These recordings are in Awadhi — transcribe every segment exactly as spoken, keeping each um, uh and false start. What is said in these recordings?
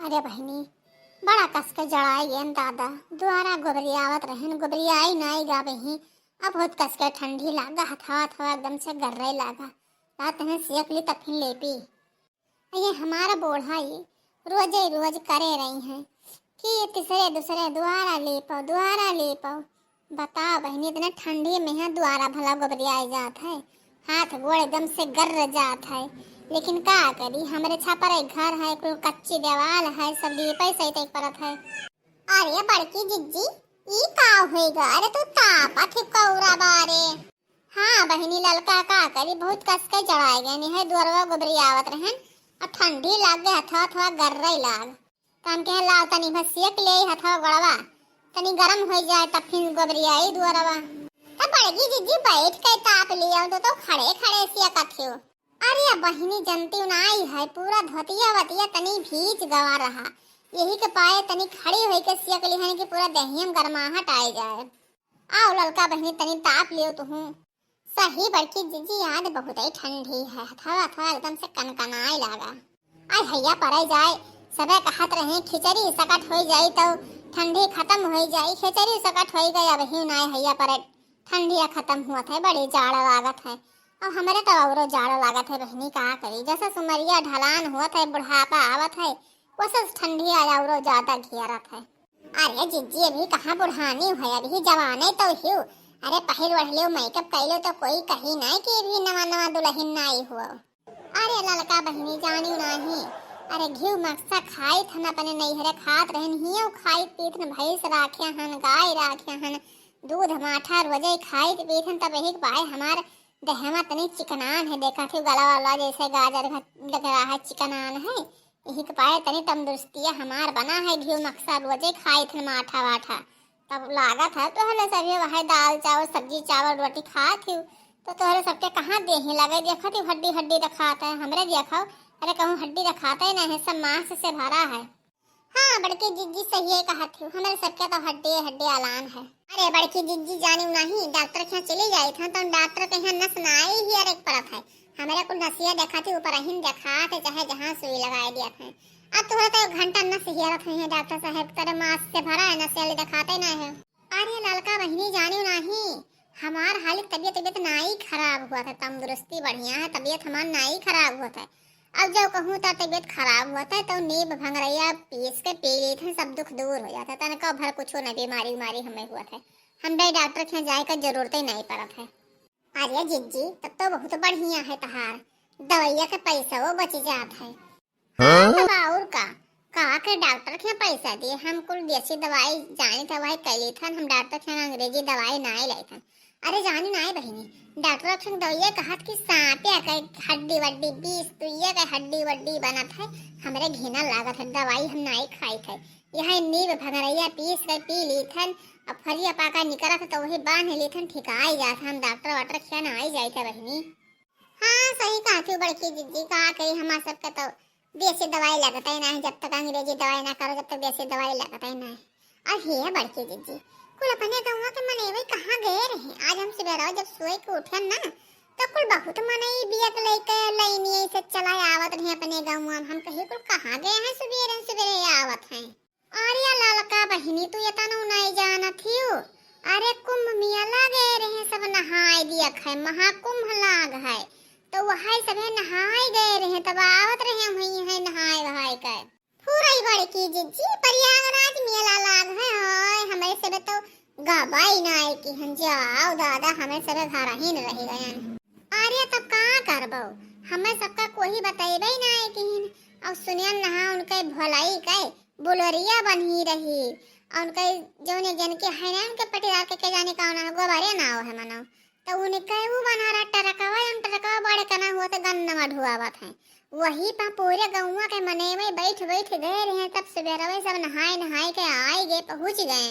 अरे बहिनी, बड़ा कस के जड़ाई गयन दादा, दुआरा गोबरियावत रहन, गोबरियाई नाई गा बही। अब बहुत कस के ठंडी लागा, हथवा हथवा एकदम से गर्रे लागा। रात में सियक ली तब फिर लेपी। ये हमारा बूढ़ा ये रोजे रोज करे रही हैं कि ये तीसरे दूसरे दुआरा लेपो, दुआरा लेपो। बताओ बहिनी, इतना ठंडी में है दुआरा भला गोबरियाए जात है, हाथ गोड़ एकदम से गर्र जात है। लेकिन का करी, हमरे छपरे घर है, कुल कच्ची दीवाल है, सब लीपे सहित एक परत है। अरे बड़की जिज्जी, ई का होइगा? अरे तू तापा ठीक कौरा बारे। हाँ बहिनी, ललका का करी, बहुत कस के जड़ाए गए नहीं है, दुअरवा गोबरियावत रहन और ठंडी लाग गए, हथवा हथवा गर्रे लाग। त हम कहे, "लाओ तनी भर सेक ले हथवा गोड़वा, तनी गरम हो जाए, तब फिर गोबरियाई दुअरवा।" तब बड़की जिज्जी बैठ के ताप लियो, तो, तो खड़े खड़े सेकत हो। अरे बहिनी, जनती नाई है, पूरा धोतिया वतिया तनी भीज गवा रहा, यही के पाए तनी खड़ी होई के सेक लिहन कि पूरा देहिया में गरमाहट आए जाए। आओ ललका बहिनी, तनी ताप लियो तुहू। सही बड़की जिज्जी, आज बहुत ही ठंडी है, हथवा हथवा एकदम से कनकनाए लागा। आई हैया परे जाए, सबे कहत रहे खिचड़ी सकट होई जाई तो ठंडी खत्म होई जाई, खिचड़ी सकट होई गई, अब ही नाई हैया परे ठंडिया खत्म हुआ था, बड़ी जाड़ लागत है। और हमरे तो औरो जाड़ लागत है बहिनी, का करी, जैसे सुमरिया ढलान हुआ था, बुढ़ापा आवत है, वैसे ठंडिया औरो ज्यादा घेरत है। अरे जिज्जी, अभी कहाँ बुढ़ानी है, अभी जवाने तो हियो। अरे पहिर ओढ़ लियो, मेकअप कर लियो तो कोई कही नहीं कि अभी नवा नवा दुल्हन नाई हुआ। अरे ललका बहिनी, जानियो नाही, अरे घिउ मक्सा खाइत हन, अपने नैहरे खात रहन, हियो खाइत पीत हन, भैंस राखे हन, गाय राखे हन, दूध माठा रोजे खाइत पीत हन, तब यही के पाए हमार देहमा तनी चिकनान है, देखा थी गला वाला जैसे गाजर घ-, लग रहा है, चिकनान है। यही के पाए तनी तंदुरुस्तिया हमार बना है, घिउ मक्सा रोजे खाइत हन, माठा वाठा। तब लागत है तोहरे सभी वही दाल चावल, सब्जी चावल, रोटी खात ही, तो तोहरे सबके कहाँ देही लगे, देखत ही हड्डी हड्डी रखात है, हमरे देखो, अरे कहूँ हड्डी रखाते नहीं है, सब मांस से भरा है। हाँ बड़की जिज्जी, सही कहत ही, हमरे सबके तो हड्डी हड्डी आलान है। अरे बड़की जिज्जी, जानियो नाही, डॉक्टर के यहाँ चली जाइत है तो डॉक्टर के यहाँ नस नाई ही अरे परत है, हमरे कुल नसिया देखत ही, ऊपर अहिन देखात है, चाहे जहाँ सुई लगाए दिया था। अब तोहरे तो एक घंटा नस हियरत है डॉक्टर साहब, तेरे मांस से भरा है, नस वाले देखाते ना है। अरे ललका बहिनी, जानियो नाही, हमार हाल तबियत, तबियत नाई खराब हुआ था, तंदुरुस्ती बढ़िया है, तबियत हमार नाई खराब हुआ था। अब जब कहूँ तो तबियत खराब हुआ था तो नींब भंगरैया पीस के पी ली थे, सब दुख दूर हो जाता, तनका भर कुछो न बीमारी उमारी हमें हुआ था। हम डॉक्टर के यहाँ जाए का जरूरत ही नहीं पड़त है। अरे जिज्जी, तब तो बहुत बढ़िया है तहार, दवाइया के पैसा वो बच जात है। हाँ? तब और का, का के डॉक्टर के पैसा दिए, हम कुल देसी दवाई जानी था वही कैली थन, हम डॉक्टर के अंग्रेजी दवाई नाई लाई थन। अरे जानी नाई बहिनी, डॉक्टर के दवाइया कहत कि सांपे के हड्डी वड्डी, बीस दुइया के हड्डी वड्डी बनत है, हमरे घिना लागत है, दवाई हम नाई खाई थे। यह नींब भंगरैया पीस के पी ली थन, अब फरिया पाका निकरत तो वही बांध ली थन, ठिकाई जात हम, डॉक्टर वाटर खिया ना आई जाई था बहिनी। हाँ, सही कहत हूँ बड़की जिज्जी, का करी, हमार सबके तो देसी दवाई लगते ना है, जब तक अंग्रेजी दवाई ना करो, जब तक देसी दवाई लगते ना है। और हे बड़की जिज्जी, कुल अपने गौवा के मनई कहाँ गए रहे? आज हम सुबेरा जब सोए के उठन ना, तो कुल बहुत मनई बियक लेके लाइनिये से चला आवत रहे अपने गौवा में। हम कही कुल कहाँ गए हैं, सुबेरे सुबेरे आवत हैं। अरे ललका बहिनी, तू एतनो नाई जानत हियो? अरे कुंभ मेला गए रहे, सब नहाए दिया है, महाकुंभ लाग है, तो वही सभे नहाए गए रहे, तब आवत रहे हम ही है नहाए वहाए के। पूरा ही बड़की जिज्जी, प्रयागराज मेला लाग है, हाय, हमें सभे तो गबाई नाई की हन, जाओ दादा, हमें सभे घर ही न रह गए। अरे तब का करबो, हमें सबका कोई बतैबे नाई की हन, और सुनियन नहा उनके भलाई के बुलरिया बन्ही रही। और उनके जौन एक जन के है ना, उनके पटीदार के, के जाने का ना, गोबरे नाव है मनो। तो उनके वो बना रहा ट्रकवा, उन ट्रकवा बड़े कना हुआ तो गन्नवा ढुआवत है। वही पा पूरे गौवा के मनई बैठ बैठ गए रहे। तब सुबेरवे सब नहाए नहाए के आए गए, पहुँच गए।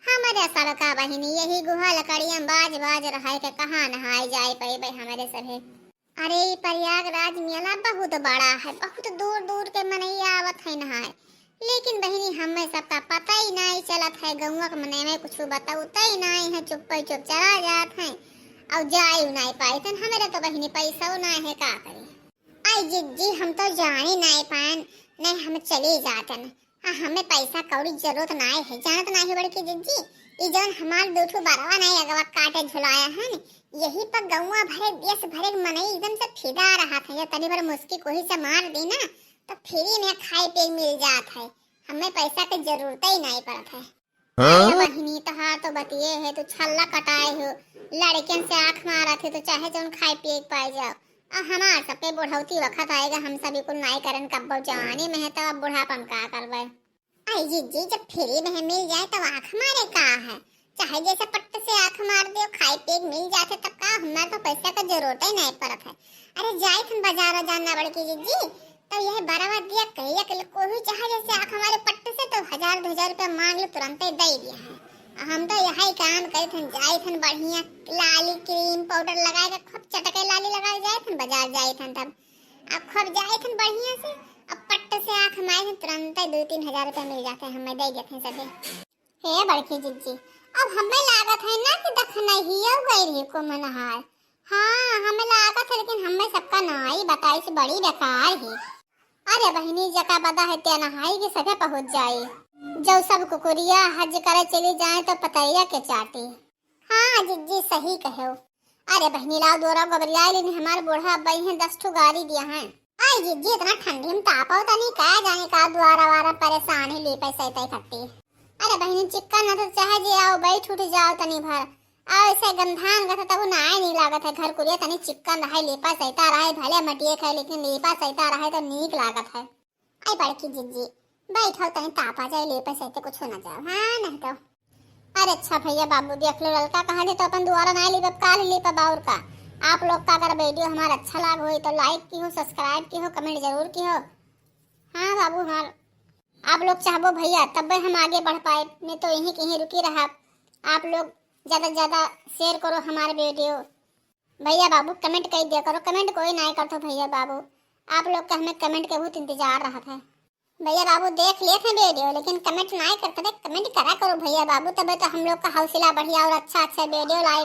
हमरे सबका बहिनी यही गुहा लकड़िया में बाज बाज रहे के कहाँ नहाए जाए पइबे हमरे सभे। अरे, ई प्रयागराज मेला बहुत बड़ा है, बहुत दूर दूर के मनई आवत है नहाए, लेकिन बहिनी, हमें सबका पता ही नहीं चलत है, गौवा के मनई कुछ बतावते ही नहीं है, चुप्पे चुप चला जात है और जाए नहीं पाए। तन हमरे तो बहिनी पैसा नहीं है, का करे? आई जिज्जी, हम तो जाने नहीं पाएन, नहीं, हम चली जातन। हाँ, हमें पैसा कौड़ी जरूरत नाई है, जानत नाई है बड़की जिज्जी, ई जौन हमार दू ठो बरवा नाई अगवा काटे झुलाया है न, यही पर गौवा भरे देश भरे के मनई एकदम से फिदा रहत है। या तनी भर मुस्की कोही से मार दी ना, तो फ्री में खाए पिए मिल जात है, हमें पैसा के जरूरत ही नाई पड़त है। अरे बहिनी, तोहार तो बतिये है, तू छल्ला कटाए हो, लड़कियन से आँख मारत है, तो चाहे जौन खाए पिए के पाए जाओ। आ हमार सबके बुढ़ौती वक्त आएगा, हम सब कुल नाई करन, कब्बो जवानी में है, तब अब बुढ़ापा में का करबे? आई जिज्जी, जब फ्री में मिल जाए तब आँख मारे का है, चाहे जैसे पट्ट से आँख मार दो, खाए पिए के मिल जाते तब का, हमार तो पैसा का जरूरत ही नहीं पड़त है। अरे जाइत हन बाजार जाना बड़की जिज्जी, तो यह बरवा दिया कहिया के कोही चाहे जैसे आँख मारे पट्ट से तो हजार दो हजार रुपया मांग लो, तुरंते दे दिया है। आ हम तो यही काम करित हन, जाइत हन बढ़िया लाली क्रीम पाउडर लगाए के खूब चटके लाली लगाए जाइत हन, बाजार जाइत हन तब अब खूब जाइत हन बढ़िया से, अब पट्ट से आँख मारे हन, तुरंते दो तीन हजार रुपया मिल जाते हैं, हमें दे देते हैं सभी। हे बड़की जिज्जी, अब हमें लागत है ना कि दखनहिया गई रही कुम्हनहार। हाँ, हमें लागत है, लेकिन हमें सबका नाई बताई से बड़ी बेकार है। अरे बहिनी, जका बदा है त्या नहाई के सभे पहुँच जाए। जब सब कुकुरिया हज करे चली जाए तो पतैया के चाटी। हाँ जिज्जी, सही कहो। अरे बहिनी, लाओ दोरा गोबरिया लेनी, हमार बूढ़ा अब्बा ही हैं, दस ठो गारी दिया है। आई जिज्जी, इतना ठंडी में तापो तनी, का जाने का दुआरा वारा परेशानी लीपे सैते खट्टी। अरे बहिनी, चिक्कन न तो चाहे जे आओ, बैठ उठ जाओ तनी भर। आओ ऐसे गंधान गथा तब नाय नहीं लागत है, घर कुरिया तनी चिक्कन रहे, लीपा सैता रहे, भले मटिए खाए, लेकिन लीपा सैता रहे तो नीक लागत है। आई बड़की जिज्जी, बैठो तनी तापा जाए, लीपा सैते कुछ हो ना जाओ। हाँ, नहीं तो। अरे अच्छा भैया बाबू, देख लो, ललका कहा दे तो अपन दुआरा ना लीपब, काल लीपब और का। आप लोग का अगर वीडियो हमारा अच्छा लाग होई तो लाइक की हो, सब्सक्राइब की हो, कमेंट जरूर की हो। हाँ बाबू हमार, आप लोग चाहबो भैया तब हम आगे बढ़ पाए, नहीं तो यहीं कहीं रुकी रहा। आप लोग ज्यादा से ज्यादा शेयर करो हमारे वीडियो। भैया बाबू कमेंट कर दिया करो, कमेंट कोई ना करतो भैया बाबू, आप लोग का हमें कमेंट के बहुत इंतजार रहा था। भैया बाबू देख लेत हैं वीडियो, लेकिन कमेंट ना करते थे, कमेंट करा करो भैया बाबू, तबे तो हम लोग का हौसला बढ़िया और अच्छा अच्छा वीडियो लाए।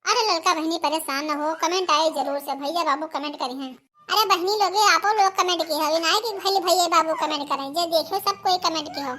अरे ललका बहिनी परेशान न हो, कमेंट आए जरूर से, भैया बाबू कमेंट करी हैं। अरे बहिनी लोगे, आपो लोग कमेंट की हो, ना कि खाली भैया बाबू कमेंट करें, जे देखो सब कोई कमेंट की हो।